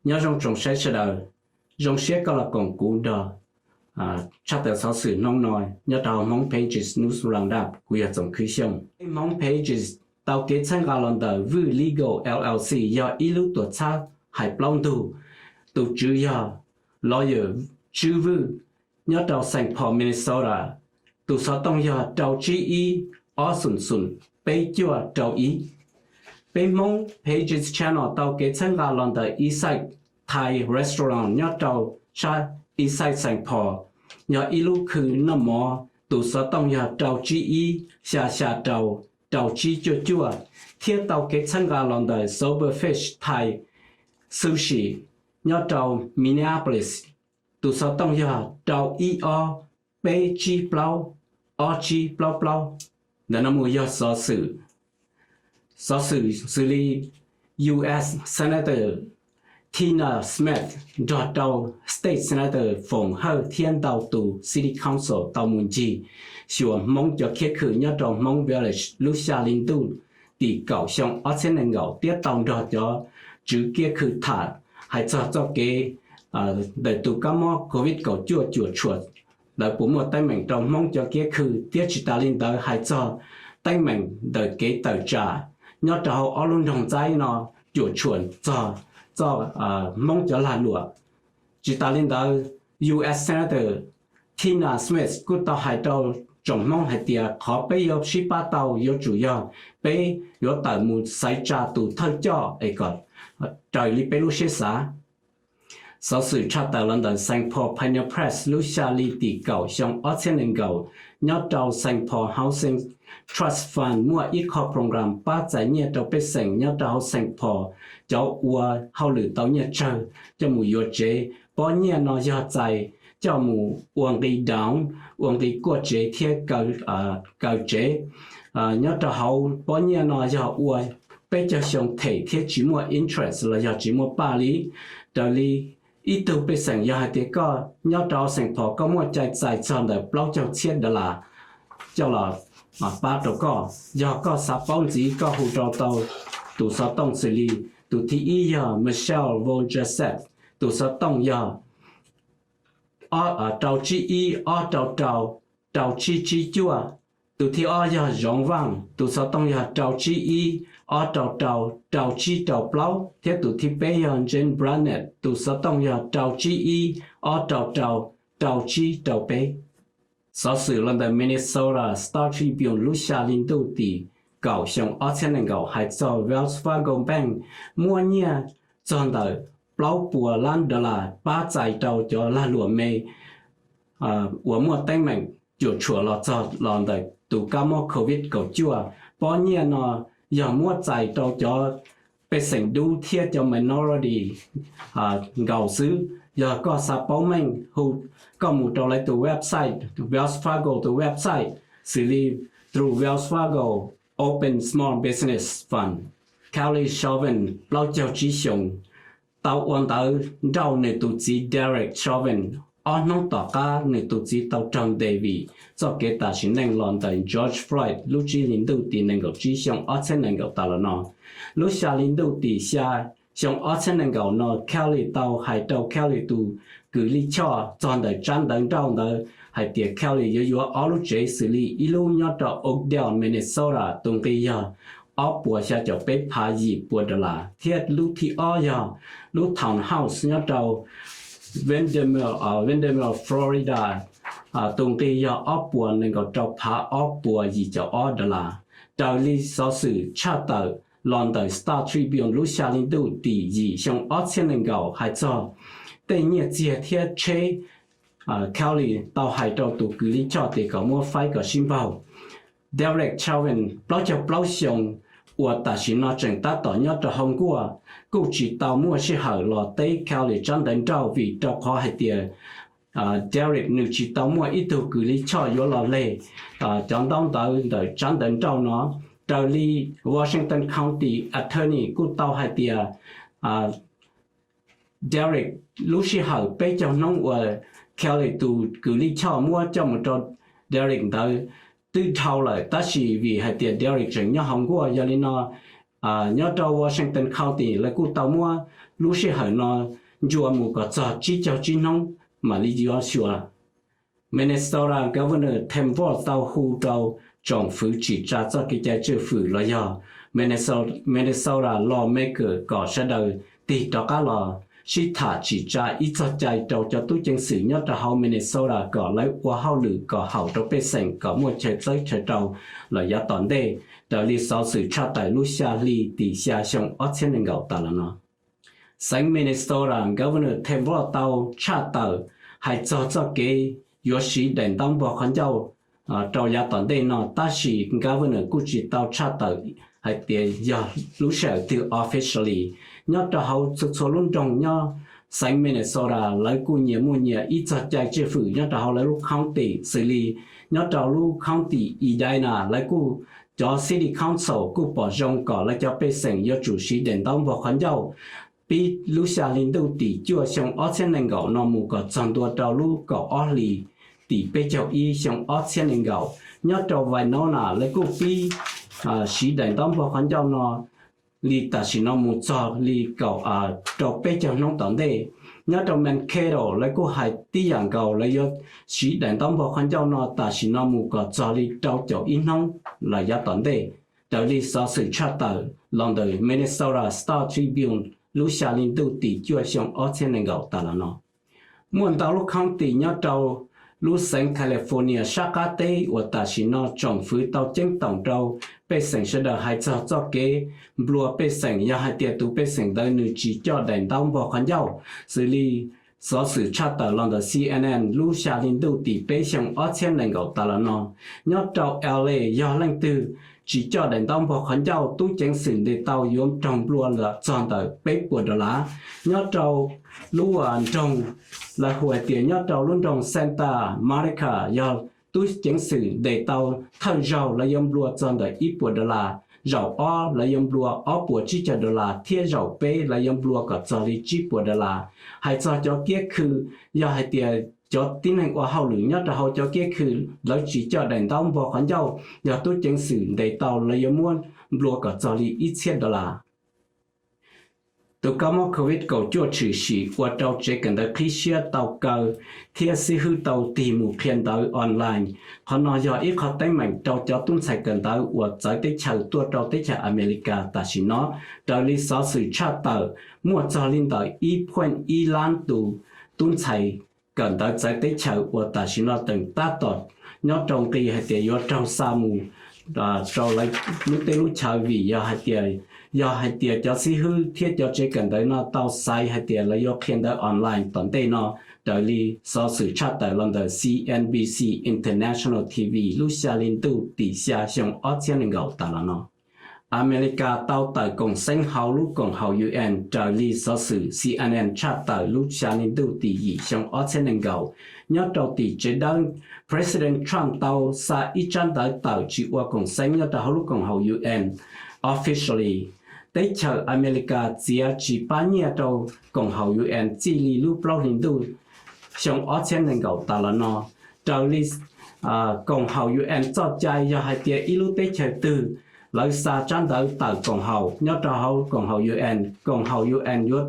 Nyob zoo tsoom saib sawv daws, zoo siab koj los koom kuv nrog tshaj tawm xov xwm hnub no nyob rau hauv Hmoob Pages News Roundup. Kuv yog Txoov Khwv Xyooj. Hmoob Pages tau kev txhawb nqa los ntawm Vwj Legal L L C, yog ib lub tuam txhab hais plaub ntug. Tus tswv yog Lawyer Tswb Vwj, nyob rau Saint Paul, Minnesota. Tus xov tooj yog rau tsib ib ob xoom xoom peb cuaj rau ib. Peb Hmoob Pages Channel tau kev txhawb nqa los ntawm Eastside Thai Restaurant nyob rau sab Eastside Saint Paul, yog ib lub khw noj mov. Tus xov tooj yog rau tsib ib xya xya rau rau tsib cuaj cuaj, thiab tau kev txhawb nqa los ntawm Sober Fish Thai Sushi nyob rau Minneapolis. Tus xov tooj yog rau ib ob peb tsib plaub ob tsib plaub plaub. Ntawm no mus yog xov xwm. Xov xwm xws li U S Senator Tina Smith nrog rau State Senator Foom Hawj thiab ntau tus City Council tau mus ncig xyuas Hmoob cov kiab khw nyob rau Hmoob Village lub xya li ntuj tim kaum xyoo ob txhiab nees nkaum, thiab tau nrog cov tswv kiab khw tham hais txog txoj kev ntawm tus kab mob COVID kaum cuaj cuam tshuam ntawd puas muaj teeb meem rau Hmoob cov kiab khw, thiab tsis tas li ntawd hais txog teeb meem ntawm kev tawm tsam nyob rau hauv ob lub nroog ntxaib no cuam tshuam txog txoj Hmoob cov lag luam. Tsis tas li ntawd, U S Senator Tina Smith kuj tau hais rau tsoom Hmoob hais tias qhov peb yuav sib pab tau yuav tsum yog peb yuav tawm mus xaiv tsa tus thawj coj es kom raws li peb lub siab xav. Xov xwm tshaj tawm los ntawm Saint Paul Pioneer Press lub xya li tim kaum xyoo ob txhiab nees nkaum, nyob rau Saint Paul Housing Trust Fund muaj ib qho program pab txais nyiaj rau pej xeem nyob rau hauv Saint Paul, cov ua hauj lwm tau nyiaj tsawg coj mus yuav tsev. Pob nyiaj no yog txais coj mus ua nqi down, ua nqi kuaj tsev thiab kaw tsev. Nyob rau hauv pob nyiaj no yog ua peb caug xyoo them thiab tsis muaj interest los yog tsis muaj paj li. Raws li ib tug pej xeem, yog hais tias koj nyob rau Saint Paul koj muaj cai txais txog ntawm plaub caug txhiab dollar coj los pab rau koj. Yog koj xav paub ntxiv koj hu rau tau tus xov tooj xws li, tus thib ib yog Michelle Von Joseph, tus xov tooj yog rau tsib ib ob rau rau rau tsib tsib cuaj. Tus thib ob yog Zoov Vaj, tus xov tooj yog rau tsib ib ob rau rau rau tsib rau plaub, thiab tus thib peb yog Jane Brunet, tus xov tooj yog rau tsib ib ob rau rau rau tsib rau peb. Xov xwm los ntawm Minnesota Star Tribune lub xya li ntuj tim kaum xyoo ob txhiab nees nkaum hais txog Wells Fargo Bank muab nyiaj txog ntawm plaub puas lab dollar pab txais rau cov lag luam me uas muaj teeb meem cuam tshuam los txog los ntawm tus kab mob COVID kaum cuaj. Pob nyiaj no yog muab txais rau cov pej xeem dub thiab cov minority nkaus xwb. Yog koj xav paub meej, hu koj mus rau lawv tus website, Wells Fargo tus website, xws li through Wells Fargo Open Small Business Fund. Kelly Chauvin plaub caug tsib xyoos tau ua ntawv nrauj nws tus txiv Derek Chauvin. Ob hnub tom qab nws tus txiv tau raug ntes vim txoj kev tas sim neej los ntawm George Floyd lub tsib hli ntuj tim nees nkaum tsib xyoo ob txhiab nees nkaum tas los no. Lub xya hli ntuj tim xya xyoo ob txhiab nees nkaum no Kelly tau hais rau Kelly tus kws lij choj txog ntawm tsab ntawv nrauj ntawd hais tias Kelly yuav yuav ob lub tsev xws li ib lub nyob rau Oakdale, Minnesota tus nqi yog ob puas xya caum peb phav yim pua dollar, thiab lub thib ob yog lub townhouse nyob rau Vanderbilt, Florida tus nqi yog ob puas nees nkaum rau phav ob puas yim caum ob dollar. Raws li xov xwm tshaj tawm los ntawm Star Tribune lub xya hli ntuj tim yim xyoo ob txhiab nees nkaum hais txog tej nyiaj txiag thiab tsheb, Kelly tau hais rau tus kws lij choj tias kom muab faib kom sib npaug. Derek Chauvin plaub caug plaub xyoos uas tam sim no tseem tab tom nyob rau hauv nkuaj kuj tsis tau muaj sij hawm los teb Kelly tsab ntawv nrauj vim rau qhov hais tias Derek nws tsis tau muaj ib tug kws lij choj yuav los leg cov ntaub ntawv ntawm tsab ntawv nrauj no. Raws li Washington County Attorney kuj tau hais tias Derek, lub sij hawm peb caug hnub uas Kelly tus kws lij choj muab coj mus rau Derek ntawd twb dhau lawm, tab sis vim hais tias Derek tseem nyob hauv nkuaj, yog li no Nyob rau Washington County lawv kuj tau muab lub sij hawm no ncua mus kom txog tsib caug tsib hnub mam li yuav xyuas. Minnesota Governor Tim Walz tau hu rau tsoom fwv tsim tsa txoj kev cai tswj fwm los yog Minnesota lawmakers kom sawv daws tig rov qab los sib tham tsim tsa ib txoj cai rau cov tub ceev xwm nyob rau hauv Minnesota kom lawv ua hauj lwm kom haum rau pej xeem kom muaj chaw txawb chaw rau lawm yav tom ntej raws li xov xwm tshaj tawm lub xya hli tim xya xyoo ob txhiab nees nkaum tas los no. Xeev Minnesota Governor Tim Walz tau tshaj tawm hais txog txoj kev yuav siv daim ntaub npog qhov ncauj rau yav tom ntej no, tab sis Governor kuj tsis tau tshaj tawm hais tias yog lub sij hawm twg officially. Nyob rau hauv txhua txhua lub nroog nyob xeev Minnesota lawv kuj nyias muaj nyias ib txoj cai tswj fwm nyob rau hauv lawv lub county xws li nyob rau lub county Edina lawv kuj cov city council kuj pom zoo kom lawv cov pej xeem yuav tsum siv daim ntaub npog qhov ncauj pib lub xya hli ntuj tim cuaj xyoo ob txhiab nees nkaum no mus kom txog ntua rau lub kaum ob hlis tim peb caug ib xyoo ob txhiab nees nkaum. Nyob rau Winona lawv kuj pib siv daim ntaub npog qhov ncauj no li tam sim no mus txog li kaum rau peb caug hnub tom ntej. Nyob rau Mankato lawv kuj hais tib yam nkaus, lawv yuav siv daim ntaub npog qhov ncauj no tam sim no mus kom txog li rau caum ib hnub lawm yav tom ntej, raws li xov xwm tshaj tawm los ntawm Minnesota Star Tribune lub xya hli ntuj tim cuaj xyoo ob txhiab nees nkaum tas los no. Muaj ntau lub county nyob rau lub xeev California sab qab teb uas tam sim no tsoom fwv tau ceeb toom rau pej xeem sawv daws hais txog txoj kev nplua pej xeem yog hais tias tus pej xeem ntawd nws tsis coj daim ntaub npog qhov ncauj, xws li xov xwm tshaj tawm los ntawm C N N lub xya hli ntuj tim peb xyoo ob txhiab nees nkaum tas los no. Nyob rau L A yog leej twg tsis coj daim ntaub npog qhov ncauj tub ceev xwm ntes tau yuav raug nplua txog ntawm peb puas dollar. Nyob rau lub nroog, lawv hu hais tias nyob rau lub nroog Santa Monica yog tub ceev xwm ntes tau thawj zaug lawv yuav nplua txog ntawm ib puas dollar, zaum ob lawv yuav nplua ob puas tsib caug dollar thiab zaum peb lawv yuav nplua kom txog li tsib puas dollar. Hais txog cov kiab khw, yog hais tias cov tib neeg ua hauj lwm nyob rau hauv cov kiab khw lawv tsis coj daim ntaub npog qhov ncauj, yog tub ceev xwm ntes tau lawv yuav muab nplua kom txog li ib txhiab dollar. Tus kab mob covid kaum cuaj tshwm sim ua rau tsev kawm ntawv qhib siab tau kaw thiab xib hwb tau tig mus qhia ntawv online. Qhov no yog ib qho teeb meem rau cov tub ntxhais kawm ntawv uas txawv teb chaws tuaj rau teb chaws Amelikas tam sim no. Raws li xov xwm tshaj tawm, muaj txog li ntawm ib point ib lab tus tub ntxhais kawm ntawv txawv teb chaws uas tam sim no teem tab tom nyob rau nqi hais tias yuav raug xa mus rau lawv lub teb lub chaw vim yog hais tias, yog hais tias cov xib hwb thiab cov tsev kawm ntawv no tau xaiv hais tias lawv yuav qhia ntawv online tom ntej no, raws li xov xwm tshaj tawm los ntawm C N B C International T V lub xya hli ntuj tim xya xyoo ob txhiab nees nkaum tas los no. Amelikas tau tawm koom xeeb hauv lub koom haum U N raws li xov xwm C N N tshaj tawm lub xya hli ntuj tim yim xyoo ob txhiab nees nkaum. Nyob rau tim tsev dawb, President Trump tau xa ib tsab ntawv tawm tsis ua koom xeeb nyob rau hauv lub koom haum U N officially. Teb chaws Amelikas txiav tsis pab nyiaj rau koom haum U N txij li lub plaub hlis ntuj xyoo ob txhiab nees nkaum tas los no. Raws li koom haum U N txoj cai, yog hais tias ib lub teb chaws twg lawv xa tsab ntawv tawm koom haum nyob rau hauv koom haum U N, koom haum U N yuav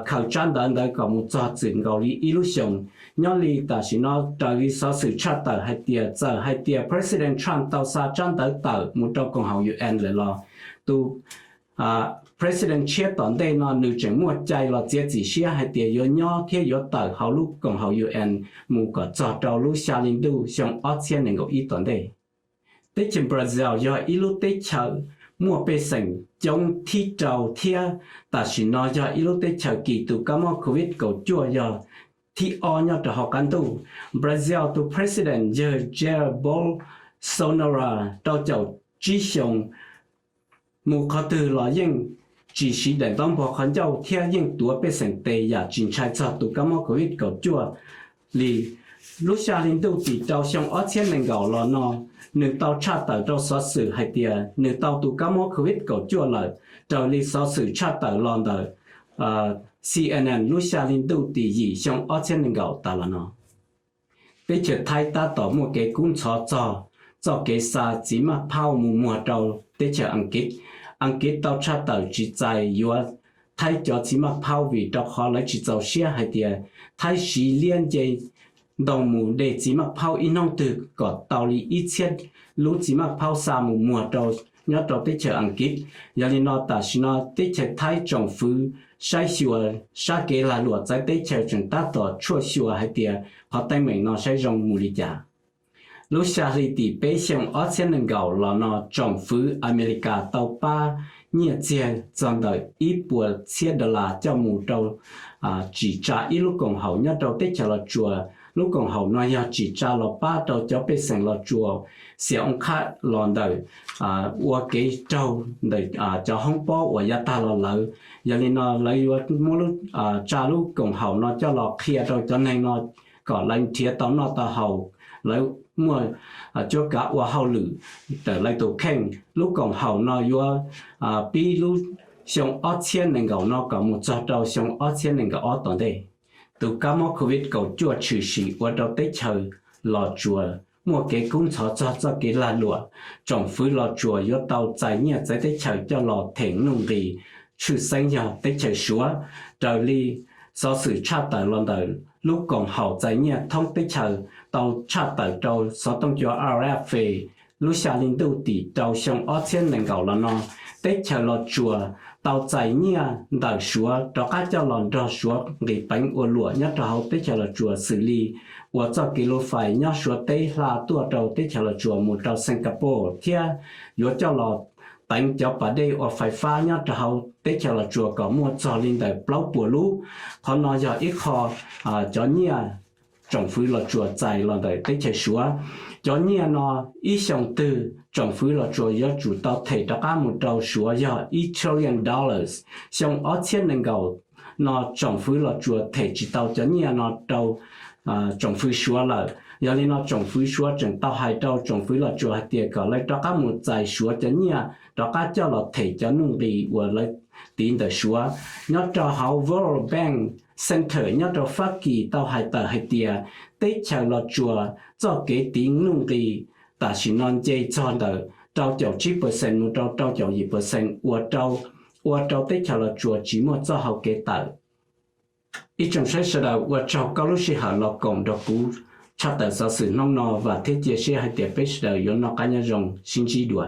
khaws tsab ntawv ntawd kom mus txog txwm nkaus li ib lub xyoos. Nyob li tam sim no raws li xov xwm tshaj tawm hais tias txawm hais tias President Trump tau xa tsab ntawv tawm mus rau koom haum U N lawm los tus President tshiab tom ntej no nws tseem muaj cai los txiav txim siab hais tias yuav nyob thiab yuav tawm hauv lub koom haum U N mus kom txog rau lub xya hli ntuj xyoo ob txhiab nees nkaum ib tom ntej. Teb chaws Brazil yog ib lub teb chaws muaj pej xeem coob thib rau thiab tam sim no yog ib lub teb chaws kis tus kab mob covid kaum cuaj yog thib ob nyob rau hauv qab ntuj. Brazil tus President yawg Jair Bolsonaro rau caum tsib xyoos mus qhov twg los yeej tsis siv daim ntaub npog qhov ncauj thiab yeej tuav pej xeem tes yam tsis ntshai txog tus kab mob covid kaum cuaj li. Lub xya hli ntuj tim rau xyoo ob txhiab nees nkaum los no, nws tau tshaj tawm rau xov xwm hais tias nws tau tus kab mob covid kaum cuaj lawm, raws li xov xwm tshaj tawm los ntawm C N N lub xya hli ntuj tim yim xyoo ob txhiab nees nkaum tas los no. Teb chaws Thaib tab tom muaj kev kub ntxhov txog txoj kev xa txiv maj phauj mus muag rau teb chaws Askiv. Askiv tau tshaj tawm tsis txais yuav Thaib cov txiv maj phaub vim rau qhov lawv tsis txaus siab hais tias Thaib siv liab nce ntoo mus de txiv maj phaub ib hnub twg kom tau li ib txhiab lub txiv maj phaub xa mus muag rau nyob rau teb chaws Askiv. Yog li no tam sim no teb chaws Thaib tsoom fwv saib xyuas sab kev lag luam txawv teb chaws tseem tab tom tshuaj xyuas hais tias qhov teeb meem no saib zoo mus li cas. Lub xya hli tim peb xyoo ob txhiab nees nkaum los no tsoom fwv Amelikas tau pab nyiaj txiag txog ntawm ib puas txhiab dollar coj mus rau tsim tsa ib lub koom haum nyob rau teb chaws Los Tsuas. Lub koom haum no yog tsim tsa los pab rau cov pej xeem Los Tsuas xiam oo qhab los ntawm ua kev raug ntawm cov hoob pob uas yav tag los lawm. Yog li no lawv yuav muab tsa lub koom haum no coj los qhia rau cov neeg no kom lawv nrhiav tau noj tau haus, lawv muaj cuab kav ua hauj lwm ntawm lawv tus kheej. Lub koom haum no yuav pib lub xyoo ob txhiab nees nkaum no kom mus txog rau xyoo ob txhiab nees nkaum ob tom ntej. Tus kab mob COVID kaum cuaj tshwm sim ua rau teb chaws Los Tsuas muaj kev kub ntxhov txog txoj kev lag luam. Tsoom fwv Los Tsuas yuav tau txais nyiaj txawv teb chaws coj los them nuj nqis, tshwj xeeb yog teb chaws Suav. Raws li xov xwm tshaj tawm los ntawm lub koom haum txais nyiaj thoob teb chaws tau tshaj tawm rau xov tooj cua R F A, lub xya hli ntuj tim rau xyoo ob txhiab nees nkaum los no teb chaws Los Tsuas tau txais nyiaj ntawm Suav rov qab coj los nrog Suav nqis peev ua luam nyob rau hauv teb chaws Los Tsuas xws li ua txoj kev lus fais nyob Suav teb hla tuaj rau teb chaws Los Tsuas mus rau Singapore thiab yuav coj los teev cov pas dej ua fais fab nyob rau hauv teb chaws Los Tsuas kom muaj txog li ntawm plaub puas lub. Qhov no yog ib qho cov nyiaj tsoom fwv Los Tsuas txais los ntawm teb chaws Suav. Cov nyiaj no ib xyoo twg tsoom fwv Los Tsuas yuav tsum tau them rov qab mus rau Suav yog ib trillion dollars. Xyoo ob txhiab nees nkaum no tsoom fwv Los Tsuas them tsis tau cov nyiaj no rau tsoom fwv Suav lawm. Yog li no tsoom fwv Suav tseem tau hais rau tsoom fwv Los Tsuas hais tias kom lawv rov qab mus txais Suav cov nyiaj rov qab coj los them cov nuj nqis uas lawv tiv ntawm Suav. Nyob rau hauv World Bank Center nyob rau Fab Kis tau hais tawm hais tias teb chaws Los Tsuas txoj kev tiv nuj nqis tam sim no nce txog ntawm rau caum tsib percent mus rau rau caum yim percent ua rau, ua rau teb chaws Los Tsuas tsis muaj txoj hau kev tawm. Ib tsoom saib sawv daws ua tsaug koj lub sij hawm los koom nrog kuv tshaj tawm xov xwm hnub no, vam thiab cia siab hais tias peb sawv daws yuav noj qab nyob zoo sib ntsib dua.